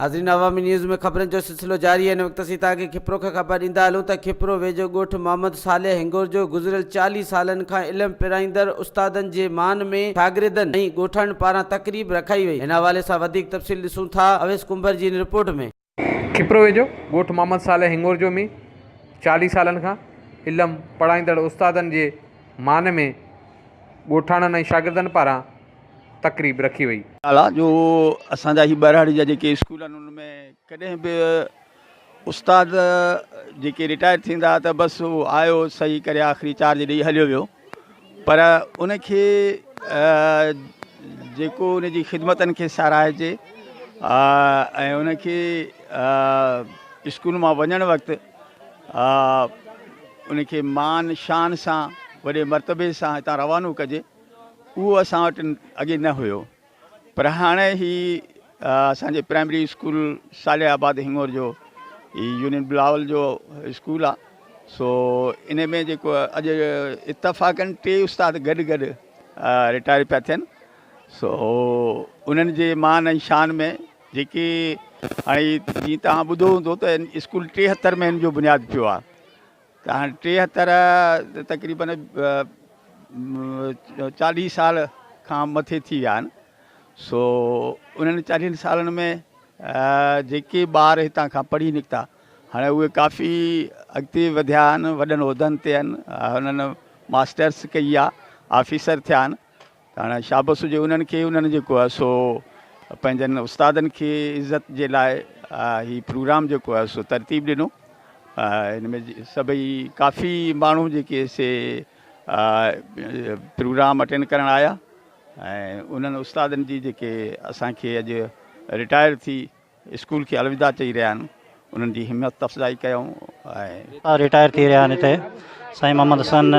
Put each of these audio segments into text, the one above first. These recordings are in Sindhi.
ناظرين عوامي نيوز ۾ خبرن جو سلسلو جاري آهي هن وقت اسين توهان کي کپرو کان خبر ڏيندا هلون ته کپرو ويجهو ڳوٺ محمد صالح هنگورجو گذريل 40 سالن کان علم پرائيندڙ استادن جي مان ۾ شاگردن ۽ ڳوٺاڻن پاران تقريب رکائي وئي هن حوالي سان وڌيڪ تفصيل ڏسون ٿا اويس ڪنڀر جي هن رپورٽ ۾. کپرو ويجهو ڳوٺ محمد صالح هنگورجو ۾ 40 سالن کان علم پڙهائيندڙ استادن جي مان ۾ ڳوٺاڻن ۽ شاگردن پاران تقريب رکي وئي. ڳالهه آ جو اسان جا هي ٻهراڙي جا جيڪي اسڪول آهن ان ۾ ڪڏهن به استاد جيڪي رٽائر ٿيندا ته بس هو آيو صحيح ڪري آخري چارج ڏئي هليو ويو پر ان کي جيڪو ان جي خدمتن کي ساراهجي ۽ ان کي اسڪول مان وڃڻ وقت ان کي مان شان سان وڏي مرتبي سان هتان روانو ڪجي اهو اسان وٽ اڳي نه هيو پر هاڻي هي اسان جي پرائمري اسڪول صالح آباد هنگور جو هي يونين بلاول جو اسڪول آ سو ان ۾ جيڪو اڄ اتفاقن ٽي استاد گڏ گڏ رٽائر پيا ٿين سو انهن جي مان ۽ شان ۾ جيڪي هاڻي جي تهان ٻڌو هوندو ته اسڪول 73 ۾ هن جو بنياد پيو آ ته هاڻي 73 تقريبن 40 سال کان مٿي ٿي ويا آهن سو انهن 40 سالن ۾ جيڪي ٻار هتان کان پڙهي نڪتا هاڻي اهي ڪافي اڳتي وڌيا آهن وڏن عهدن تي آهن انهن ماسٽرس ڪئي آهي آفيسر ٿيا آهن ته هاڻي شابس هجي انهن کي انهن جيڪو آهي سو پنهنجن استادن کي عزت جي لاء هي پروگرام جيڪو آهي سو ترتيب ڏنو هن ۾ سڀئي ڪافي ماڻهو جيڪي سي پروگرام اٽينڊ ڪرڻ آيا ۽ انهن استادن جي جيڪي اسانکي اڄ رٽائر ٿي اسڪول کي الوداع چئي رهيا آهن انهن جي همت افزائي ڪيائون ۽ رٽائر ٿي رهيا آهن هتي سائين محمد حسن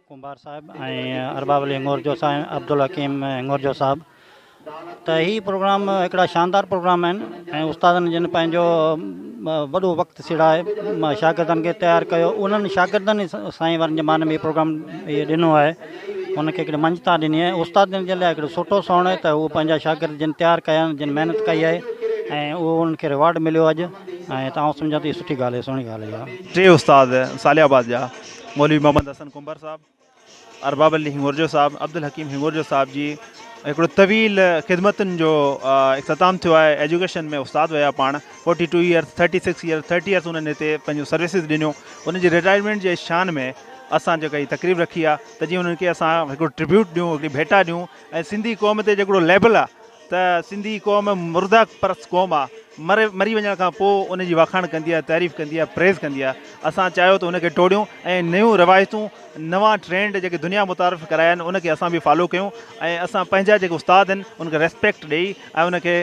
ڪنڀار صاحب ۽ ارباب علي هڱورجو صاحب عبدالحڪيم هڱورجو صاحب ته هي پروگرام هڪڙا شاندار پروگرام آهن ۽ استادن جن پنهنجو وڏو وقت سيڙائي شاگردن کي تيار ڪيو انهن شاگردن سائين وارن جي مان ۾ پروگرام اهي ڏنو آهي ان کي هڪڙي مڃتا ڏني آهي استادن جي لاء هڪڙو سٺو سوڻ آهي ته هو پنهنجا شاگرد جن تيار ڪيا آهن جن محنت ڪئي آهي ۽ اهو انهن کي ريوارڊ مليو اڄ ۽ ته آئون سمجهان ٿي سٺي ڳالهه آهي سهڻي ڳالهه آهي ٽي استاد صالح آباد جا مولوي محمد حسن ڪنڀر صاحب، ارباب علي هنگورجو صاحب، عبدالحڪيم هنگورجو صاحب جي هڪڙو طويل خدمتن جو اختتام ٿيو آهي ايجوڪيشن ۾ استاد ويا پاڻ forty two years thirty six years thirty years انهن هتي پنهنجون سروسز ڏنيون انهن جي رٽائرمينٽ جي شان ۾ اسان جيڪا هي تقريب رکي آهي ته جيئن انهن کي اسان هڪڙو ٽربيوٽ ڏيون هڪڙي ڀيٽا ڏيون ۽ سنڌي قوم تي جيڪڙو ليبل آهي ته سنڌي قوم مرده پرست قوم آ مري مري وڃڻ کان پوء ان جي واکاڻ ڪندي آ تعريف ڪندي آ پريز ڪندي آ اسان چاهيو ته ان کي ٽوڙيون ۽ نيون روايتون نوان ٽرينڊ جيڪي دنيا متعارف ڪرايا آهن ان کي اسان به فالو ڪيون ۽ اسان پنهنجا جيڪي استاد آهن ان کي ريسپيڪٽ ڏئي ۽ ان کي.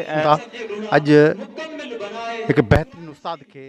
اڄ هڪ بهترين استاد کي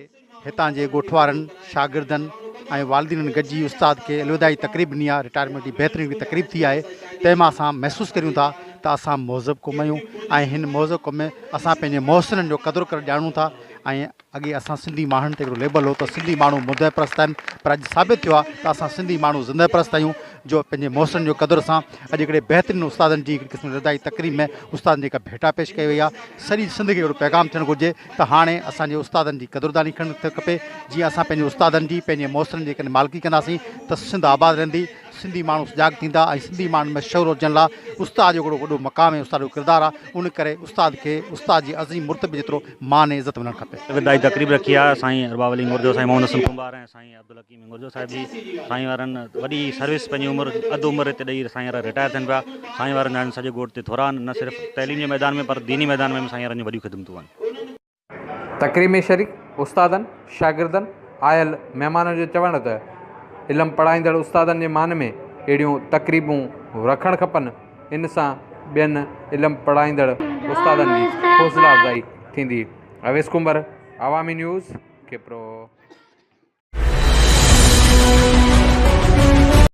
هتان جي ڳوٺ وارن، شاگردن ۽ والدينن گڏجي استاد کي الوداعي تقريب ڏني آهي، رٽائرمينٽ جي بهترين هڪڙي تقريب ٿي آهي، تنهن مان اسان محسوس ڪريون ٿا ته اسان مهذب قوم آهيون ۽ هن مهذب قوم ۾ اسان پنهنجي محسنن جو قدر ڪرڻ ڄاڻون ٿا ۽ اڳي اسان سنڌي ماڻهن تي هڪڙو ليبل هو ته سنڌي ماڻهو مرده پرست آهن پر اڄ ثابت ٿيو آهي ته اسان سنڌي ماڻهو زنده پرست آهيون جو پنهنجي محسنن جو قدر سان اڄ هڪڙي بهترين استادن جي هڪڙي قسم جي الوداعي تقريب ۾ استادن جي هڪ ڀيٽا پيش ڪئي وئي آهي سڄي سنڌ کي اهڙو پيغام ٿيڻ گهرجي ته هاڻي اسان جي استادن جي قدرداني ڪرڻ کپي، جيئن اسان پنهنجي استادن جي، پنهنجي محسنن جي ڪڏهن مالڪي ڪنداسين ته سنڌ آباد رهندي، سنڌي ماڻهو سجاڳ ٿيندا ۽ سنڌي ماڻهن ۾ شعور رچڻ لاء استاد جو هڪڙو وڏو مقام ۽ استاد جو ڪردار آهي، ان ڪري استاد کي استاد جي عظيم مرتبي جيترو مان ۽ عزت ملڻ کپي. وداعي تقريب رکي آهي سائين ارباب علي مورجو، سائين محمد حسن ڪنڀار ۽ سائين عبدالحڪيم. هنگورجو صاحب جي سائين وارن وڏي سروس پنهنجي عمر اڌ عمر هتي ڏئي سائين وارا رٽائر ٿين پيا سائين وارن جا سڄي ڳوٺ تي ٿورا آهن نه صرف تعليم جي ميدان ۾ پر ديني ميدان ۾ به سائين وارن جون وڏيون خدمتون آهن. تقريب ۾ شريڪ استادن، شاگردن، آيل مهمانن جو چوڻ ته علم پڙهائيندڙ استادن جي مان ۾ اهڙيون تقريبون رکڻ کپن ان سان ٻين علم پڙهائيندڙ استادن جي حوصلا افزائي ٿيندي. اويس ڪنڀر، عوامي نيوز، کپرو.